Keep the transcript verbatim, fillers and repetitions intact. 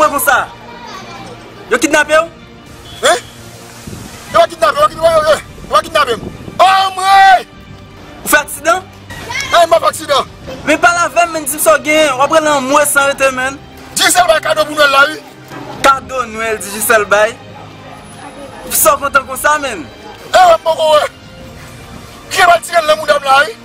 Mwen konsa. Yo kidnape w? Hein? Yo pa kidnape, yo pa kidnape, yo, yo, yo pa kidnape m. Oh, mwen! Ou fè aksidan? Hey, m pa fè aksidan. Men pale avè m, men di m sa w genyen. W ap rele anmwe san rete, men. Digicel bay kado pou Nwèl la, wi. Kado Nwèl Digicel bay? Sa w kontan konsa, men? Eh, wè, m poko wè. Ki pral tire l nan mouda m la, wi.